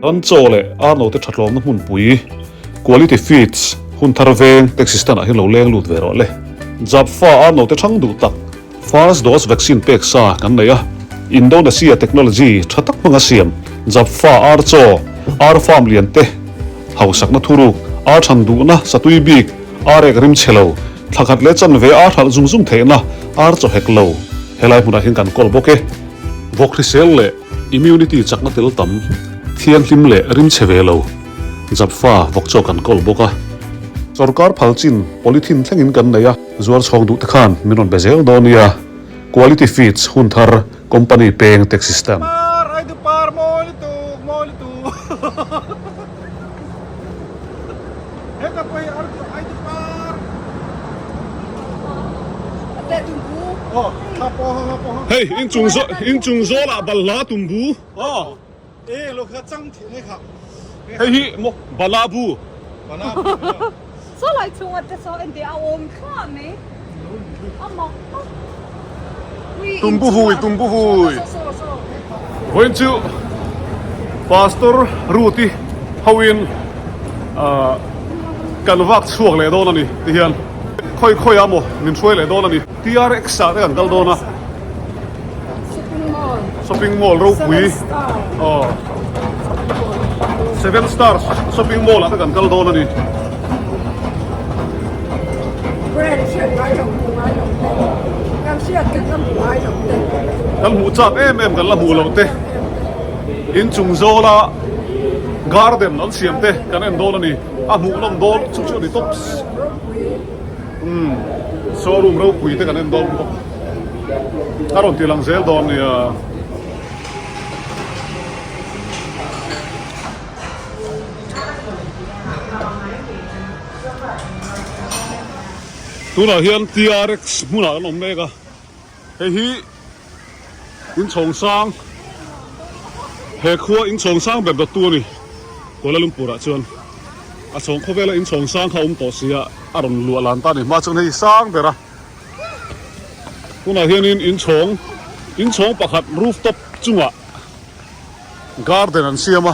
Ran chaw leh ar note tha tlawmna hmunpui, Quality Feeds, hun thar veng taxi stand ah hian lo leng lut ve rawh le. Japfa ar note thang duh tak, First dose vaccine pek sa kan nei a, Indonesia technology tha tak hmanga siam Japfa ar chaw, ar farm lian te, hausakna thuruk, ar than duhna satui bik, ar ek rim chhe lo, thla khat leh chanve ar hralh zung zung theihna ar chaw hek lo helai hmunah hian kan kawl bawk e. Vawk hrisel leh immunity chakna tel tam, thianghlim leh rim chhe ve lo Japfa vawk chaw kan kawl bawk a. Sorkar phal chin polythene thlengin kan nei a. Zuar chhawng duh te khan min rawn be zel dawn nia, Quality Feeds hun thar company peng taxi stand. Par ai du par mawi lutuk mawi lutuk heta pawh hi ar ai du par aw kha pawh ha ha pawh ha. Hei inchung zaw inchung zawlah balhla tumbu. Aw e lo kha chang thih mai kha. Hei hi maw bala bu. Bala bu. Saw lai chhunga te saw en tih a awm thluah mai a mak tawp. Tumbu hui tumbu hui. Vawiin chu Pastor Ruth-i hoin kan vak chhuak leh dawn a ni ti hian khawi khawi ah maw min hruai leh dawn a ni. TRX ah te kan kal dawn a. Shopping mall. Shopping mall ropui. Aw. Seven Stars shopping mall ah te kan kal dawn a ni. Kan hmuh chak em em kan la hmuh loh te. Inchung zawla garden an siam te kan en dawn a ni. A hmuh nawm dawn chu chu a ni tawp. Umm showroom ropui te kan en dawn bawk a rawn ti lang zel dawn nia. Tunah hian TRX hmunah kan awm mek a hei hi inchhawng sang he khua inchhawng sang ber dawttu a ni Kuala Lumpur ah chuan. A chhawng khawvela in chhawng sang kha a awm tawh sia a rawn luah lan ta a ni hma chuan hei sang ber a tunah hianin in chhawng in chhawng pakhat roof top chungah garden an siam a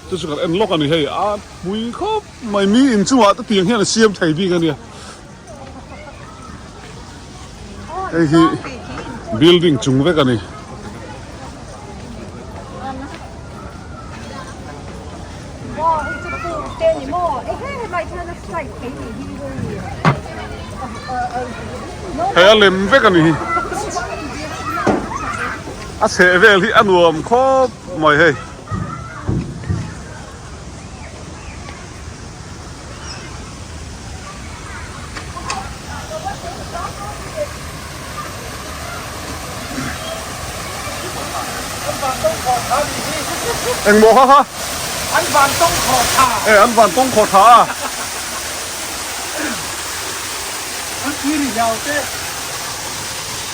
chu chu kan en lawk a ni hei a pui khawp mai mi in chungah te tiang hian a siam thei bik a nia hei hi building chung vek a ni. Hei a lem vek a ni hi a chheh vel hi a nuam khawp mai hei. Engmaw kha kha? An van tawng khawh tha. E an van tawng khawh tha a. An tui ri hiau te.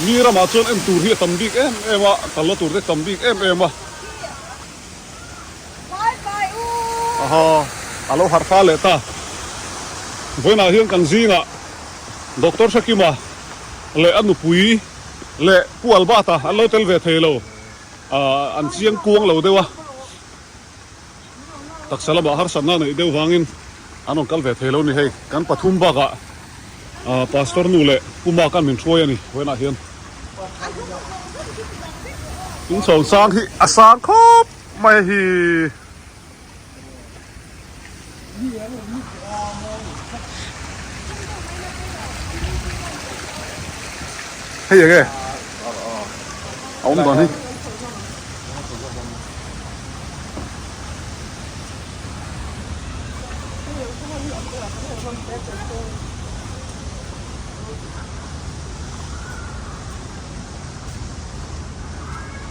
Mi ramah chuan en tur hi a tam bik em em a, kalna tur te tam bik em em a. Aha, a lo harh fal leh ta. Vawiinah hian kan zingah Doctor Hrekima leh a nupui leh Pu Albert-a an lo tel ve thei lo. Ahh an chiang kuang lo deuh a, taksa lamah harsatna neih deuh vangin an rawn kal ve thei lo ni hei. Kan pathum bakah ahh Pastor nu leh Pu Mark-a min hruai a ni vawiinah hian. In chhawng sang hi a sang khawp mai hi. Hei enge a awm dan hi.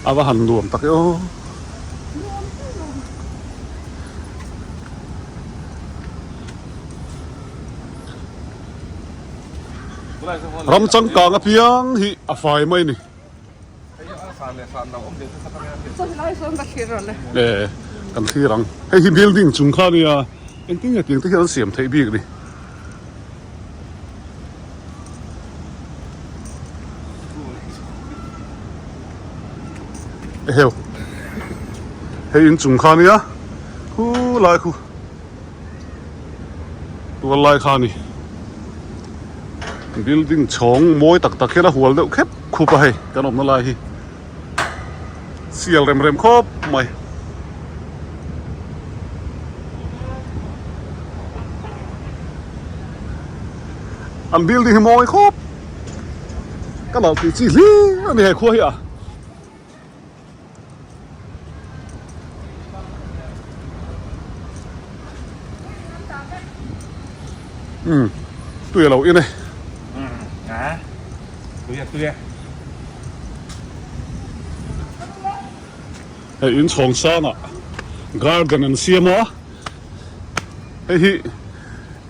A va han nuam tak e aw. Ram changkang apiang hi a fai mai a ni. E kan thlir ang. Hei hi building chung kha a nia engtin nge tiang te hian an siam theih bik ni. Eheu hei inchung kha ania. Khu lai khu tual lai kha a ni. Building chhawng mawi tak tak hian a hual deuh khep khup a hei kan awmna lai hi sial rem rem khawp mai. An building hi mawi khawp ka nalh tih chi hlir a ni he khua hi a. Umm tui a lo in e. Umm a tui a tui a. Hei in chhawng sangah garden an siam a hei hi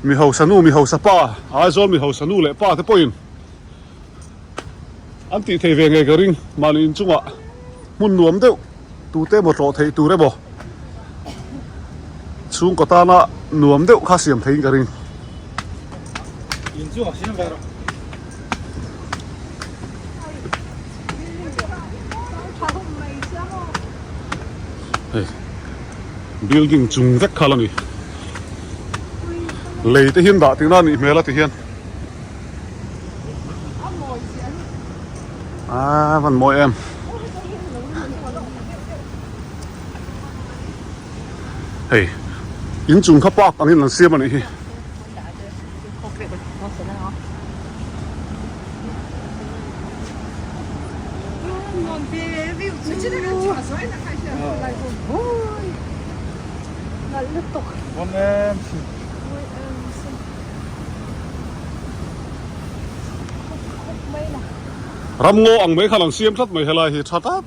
mi hausa nu mi hausa pa Aizawl mi hausa nu leh pa te pawhin An tih thei ve ngei ka ring, mahni inchungah hmun nuam deuh tute emaw tlawh theih tur emaw chhungkaw tana nuam deuh kha siam theiin ka ring. Inchungah siam ve rawh. Hei building chung vek kha la ni. Lei te hian dah tihna a nih hmel a ti hian. A van mawi em. Hei in chung kha park angin an siam a nih hi. Ram ngaw ang mai khan an siam tlat mai helai hi tha tlat.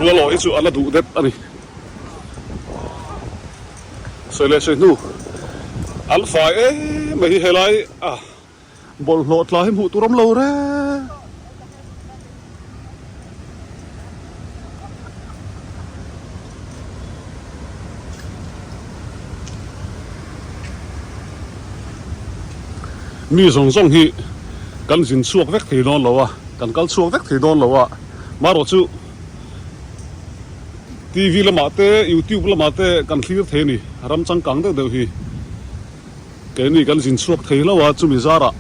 Rual awh hi chu a la duh det a ni. Sawi leh sawi hnu an fai em mai hi helai a bawlhhlawh tla hi hmuh tur awm lo reng. Mi zawng zawng hi kan zin chhuak vek thei dawn lo a, kan kal chhuak vek thei dawn lo a, marawh chu. TV lamah te YouTube lamah te kan thlir thei a ni ram changkang deuh deuh hi keini kan zin chhuak thei hlauh a chumi zarah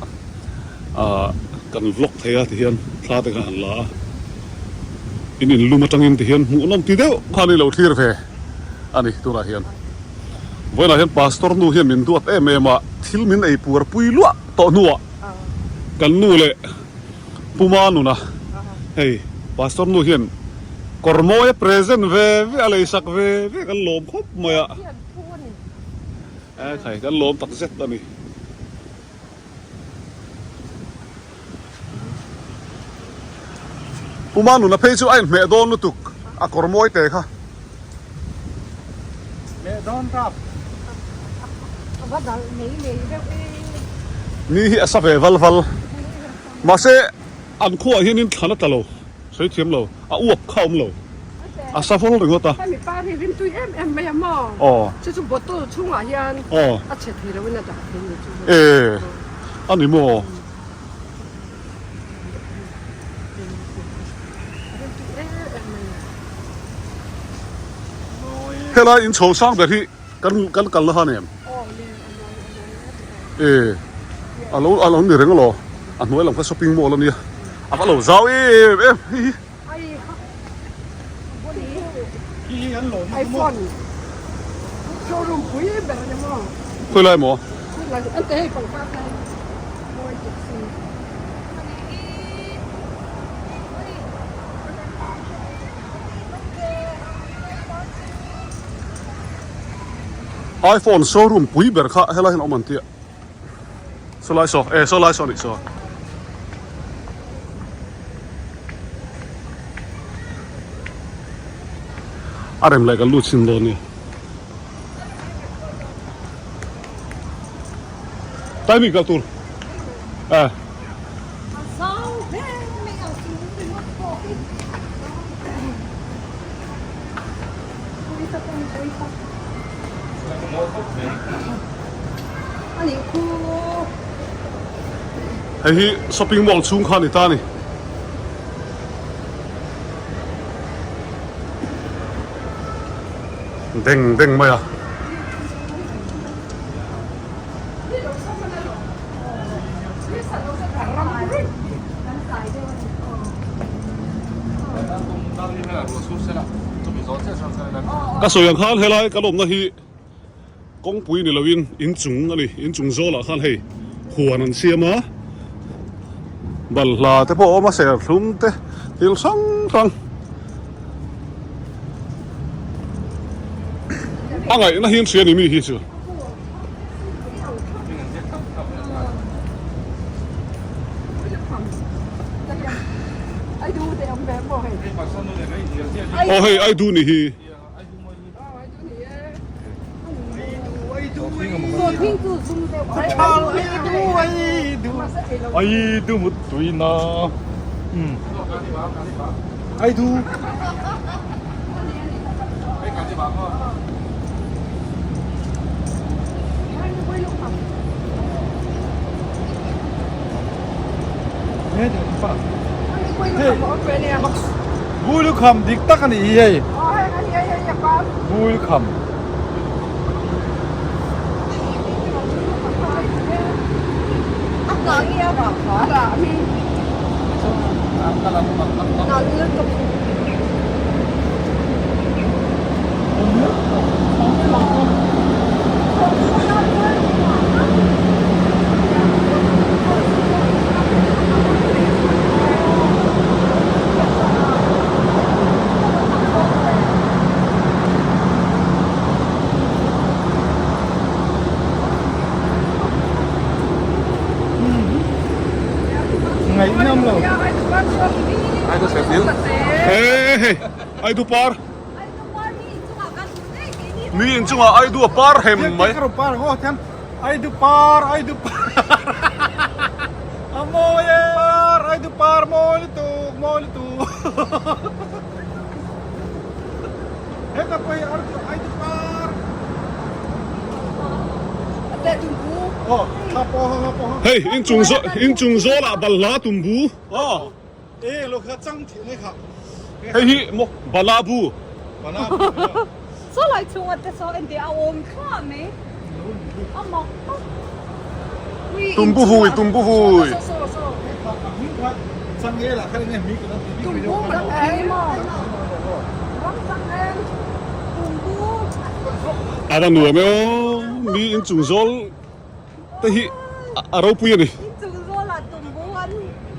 ah kan vlog thei a tihian thla te kha han la a in in lum atangin tihian hmuh nawm ti deuh khan i lo thlir ve a ni tunah hian vawiinah hian pastor nu hian min duat em em a thil min ei puar pui luah tawh hnuah kan nu leh Puma nuna hei Pastor nu hian kawr mawi a present ve ve a leisak ve ve kan lawm khawp mai a e khai kan lawm tak zet a ni. Puma nuna phei chu a inhmeh dawn lutuk a kawr mawi te kha. Meh dawn tap. A va dal nei nei deuh e. Ni hi a sa ve val val. Mahse an khuaah hianin thlan a tla lo, sawi thiam lo, a uap kha a awm lo, a sa vol ringawt a. Hemi par hi rimtui em em mai a maw? Aw. Chu chu bottle chhungah hian Aw. a chhe thei loin a dah thei ni chu. E, a ni maw? Helai in chho sang ber hi kan kan kal na han em? E a lo a lo ni reng alaw a hnuai lam kha shopping mall ania a va lo zau em em hi hi. Khawi lai maw? iPhone showroom pui ber kha helai hian a awm an tia saw lai saw e saw lai saw a nih saw. A rem leh kan lut chhin dawn nia. Timing kal tur eh. Hei hi shopping mall chhung kha a ni ta a ni. Deng deng mai a. Ka sawi ang khan helai kan awmna hi kawngpui ni loin inchung a ni inchung zawlah khan hei huan an siam a balhla te pawh a awm a serthlum te thil hrang hrang a ngaihna hi an hria a ni mi hi chu. Aw hei ai du ni hi. Ai du mut tui na. Ai du. Bulukham dik tak a nih hi hei Bulukham. Ngaihnawm lo. He hei Aidu par Mi inchungah Aidu a par hem mai. Aidu par Aidu par a mawi e par Aidu par mawi lutuk mawi lutuk heta pawh hi Aidu par Hei inchung inchung zawlah balhla tumbu. E lo kha chang thih mai kha. Hei hi maw bala bu. Bala bu. Saw lai chhunga te saw en tih a awm thluah mai. A mak tawp. Tumbu hui tumbu hui. Tumbu ram khi maw. Ram chang em. Tumbu. A va nuam e aw mi inchung zawl. te hi a ropui a ni. Inchung zawlah tumbu an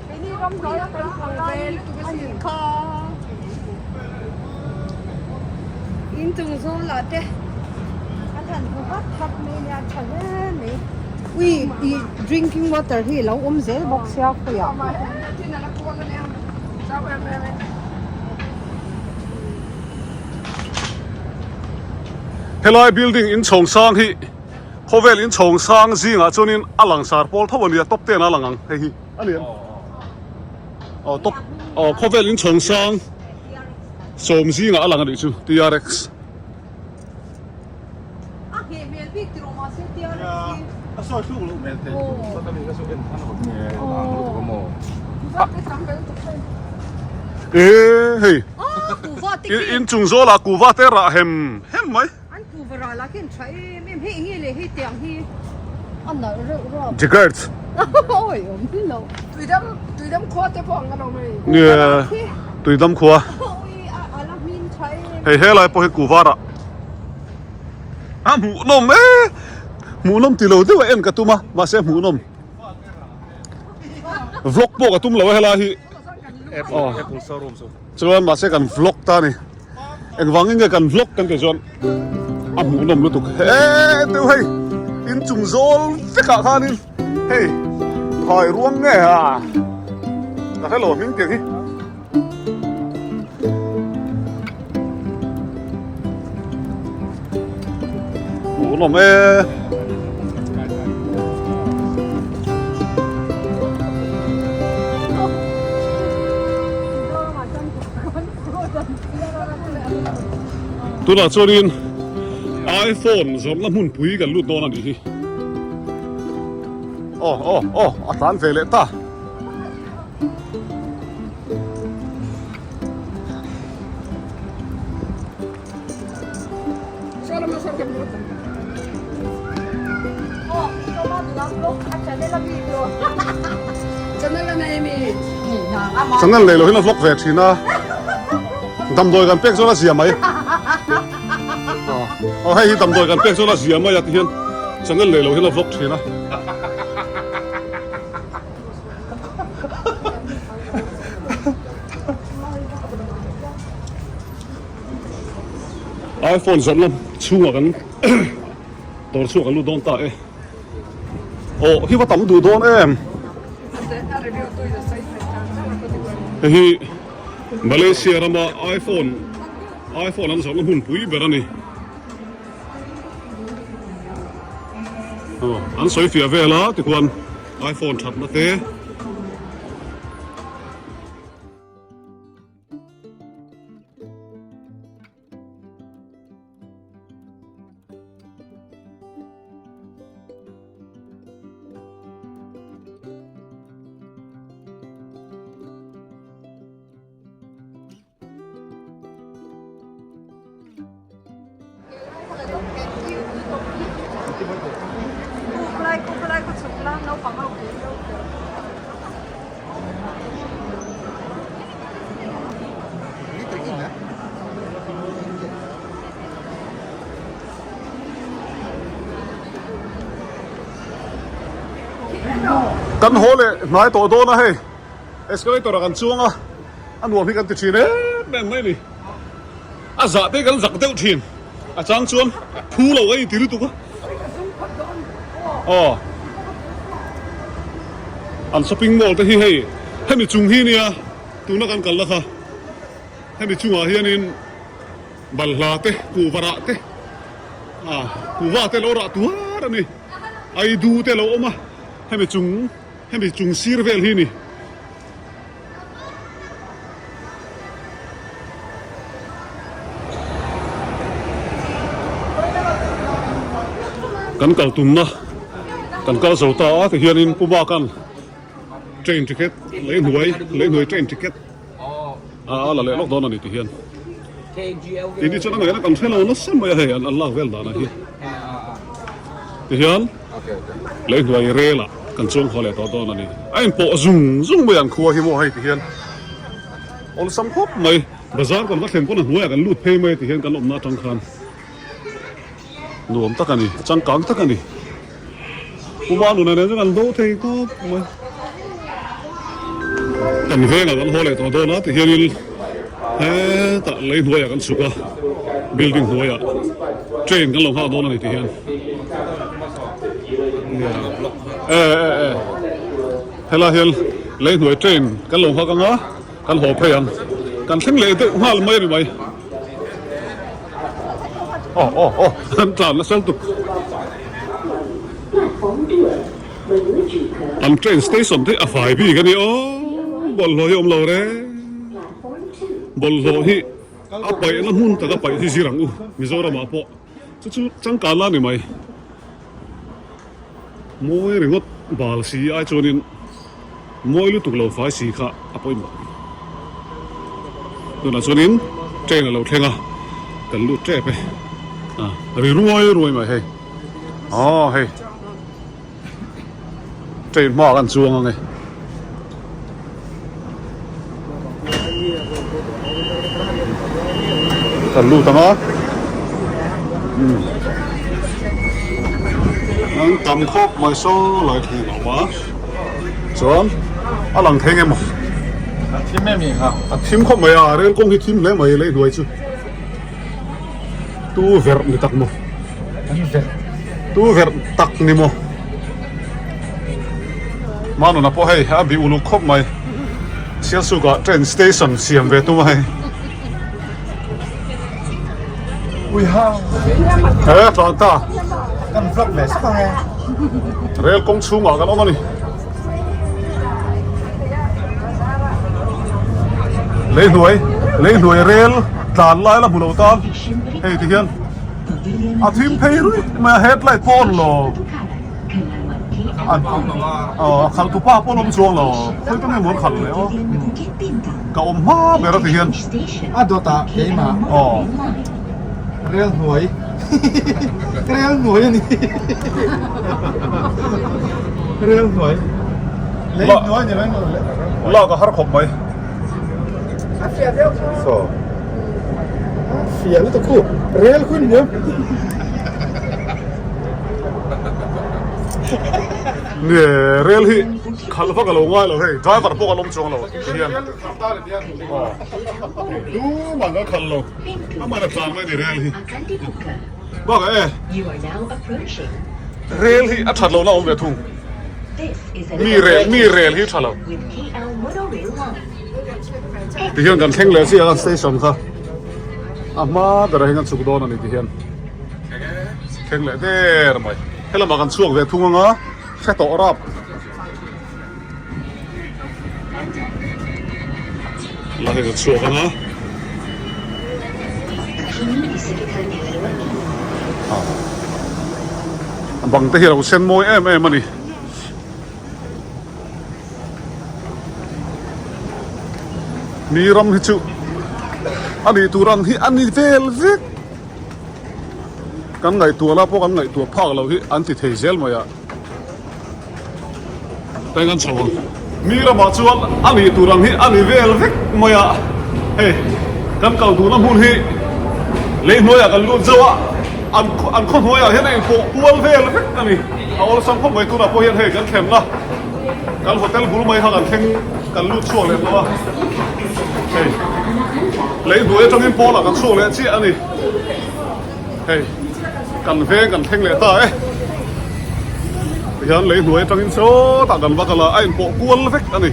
keini ram hnuaia kan kal lai a nih kha. Inchung zawlah te an han hmu vak vak mai nia tha hle mai. Ui ih drinking water hi a lo awm zel bawk sia khawiah. Helai building inchhawng sang hi. Khawvel in chhawng sang zingah chuanin a langsar pawl tho a nia top ten a lang ang hei hi a ni em aw top aw khawvel in chhawng sang sawm zingah a lang a nih chu TRX. A ngheh hmel bik tih rawh mahse TRX hi. A sawi hluk loh hmel thei. E hei in chung zawlah kuhva te rah hem hem mai. An kuhva rah lah khian tha em em hei enge leh hei tiang hi a nalh reuh reuh Jaggers awi awm lo Tuidam tuidam khua te pawh ang a lo mai. Nia tuidam khua. Awi a ala hmin tha em. Hei helai pawh hi kuhva rah a hmuhnawm e hmuhnawm ti lo deuh a en ka tum a mahse hmuhnawm vlog pawh ka tum lo a helai hi Apple showroom chu. Chuan mahse kan vlog ta a ni. Engvangin nge kan vlog kan tih chuan a hmuhnawm lutuk he deuh hei inchung zawl vekah khanin hei thai ruang nge a ka hrelo hming tiang hi. Hmuhnawm e. Tunah chuanin. iPhone zawrhna hmunpui kan lut dawn a nih hi. Aw aw aw a tlan ve leh ta. Channel nei lo hian a vlog ve thin a, damdawi kan pek zawng a zia mai. Aw hei hi damdawi kan pek zawng a zia mai a ti hian channel nei lo hian a vlog thin a. iPhone zawrh lam chhungah kan dawr chhuak kan lut dawn ta e. Aw hi va tam duh dawn em. Hei hi Malaysia rama iPhone iPhone an zawrhna hmunpui ber a ni. Aw an sawi fiah vel a tikhuan iPhone thatna te. Kan haw leh hnai tawh dawn a hei escalator ah kan chuang a a nuam hi kan ti thin em em mai a ni a zah te kan zak deuh thin a chang chuan phu lo a inti lutuk a aw an shopping mall te hi hei hemi chung hi nia tuna kan kalna kha hemi chungah hianin balhla te kuhva rah te ah kuhva te lo rah tuar a ni aidu te lo awm a hemi chung hemi chung sir vel hi ni. Kan kal tumna kan kal zo ta a tihianin Pu Bakan train ticket lei hnuai lei hnuai train ticket a la leh lawk dawn a ni tihian tih ni chuan a ngaihna kan hre lo nasa mai a hei an lak vel dan ah hi tihian lei hnuai rel ah kan chuang haw leh tawh dawn a ni a inpawh zung zung mai ang khua hi maw hei tihian awlsam khawp mai bazar kan va thlen pawn a hnuaiah kan lut phei mai tihian kan awmna atang khan. Nuam tak a ni, changkang tak a ni. Pu Manuna nen chuan kan bo thei tawp mai. Kan vengah kan haw leh tawh dawn a tihianin hetah lei hnuaiah kan chhuk a, building hnuaiah train kan lo nghak dawn a ni tihian. E e e helai hian lei hnuai train kan lo nghak ang a, kan haw phei ang. Kan thleng leh deuh nghal mai a ni mai. Aw aw aw an tlan nasa lutuk. An train station te a fai bik a ni aw bawlhhlawh hi a awm lo reng bawlhhlawh hi a paihna hmun tak a paih hi zir ang u Mizoram ah pawh chu chu changkan la ni mai mawi ringawt bal si ai chuanin Mawi lutuk lo fai si kha a pawimawh. Tunah chuanin train a lo thleng a, kan lut tep e. A ri ruai ruai mai hei. Aw hei. Train hma kan chuang ang e. Kan lut ang a. Hmm. An tam khawp mai saw lai thleng a awm a. Chuan a lang thei nge maw? A thim em i kha? A thim khawp mai a, rel kawng hi thim hle mai lei hnuai chu. Tu verh ni tak maw? An verh. Tu verh tak ni maw? Manuna pawh hei a bih uluk khawp mai. Sialsukah train station siam ve tum a hei. Ui ha. He tlan ta. Kan vlog ve sak ang e. Rel kawng chhungah kan awm a ni. Lei hnuai lei hnuai rel tlan lai la hmu lo tan hei ti hian. A thim phei ruih mai a headlight pawh a on lo. A khalh tu pa pawh an awm chuang lo. Khawi ka nge maw an khalh leh aw. Ka awm hma ber a ti hian. A dawt ah keimah. Aw. Rel hnuai. Rel hnuai a ni. Rel hnuai. Lei hnuai ni lo in. Lak a har khawp mai. A fiah deuh chu. Saw. A fiah lutuk khu. Rel khu ni lo. Nge rel hi khalh vak a lo ngai lo hei driver pawh kan awm chuang lo ti hian tumah kan khalh lo amah a tlan mai ni rel hi bakah e rel hi a that lohna a awm ve thung mi rel mi rel hi tha lo ti hian kan thleng leh chiah a station kha a hma berah hian kan chhuk dawn a ni ti hian. Thleng leh der mai. Helamah kan chhuak ve thung anga hre tawh rap. La hei kan chhuak anga. A bang te hi a lo sen mawi em em a ni. Mi ram hi chu a nih tur ang hi a ni vel vek. Kan ngaihtuah la pawh kan ngaihtuah phak loh hi an ti thei zel mai a. Teng an chho ang. Mi ramah chuan a nih tur ang hi a ni vel vek mai a. Hei kan kal duhna hmun hi lei hnuaiah kan lut zauh a, an an khaw hnuaiah hian a inpawh kual vel vek a ni. A awlsam khawp mai tunah pawh hian hei kan thlenna kan hotel bul mai kha kan thleng kan lut chhuak leh hlauh a. Hei lei hnuai atangin pawnah kan chhuak leh chiah a ni. Hei kan veng kan thleng leh ta e. Tihian lei hnuai atangin sawtah kan va kal a, a inpawh kual vek a ni.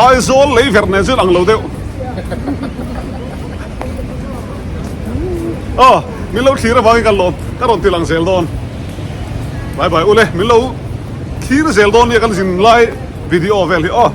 Aizawl lei verh nen chuan ang lo deuh. Aw min lo thlir avangin kan lawm ka rawn ti lang zel dawn. Bye bye ule min lo thlir zel dawn nia kan zin lai video vel hi aw.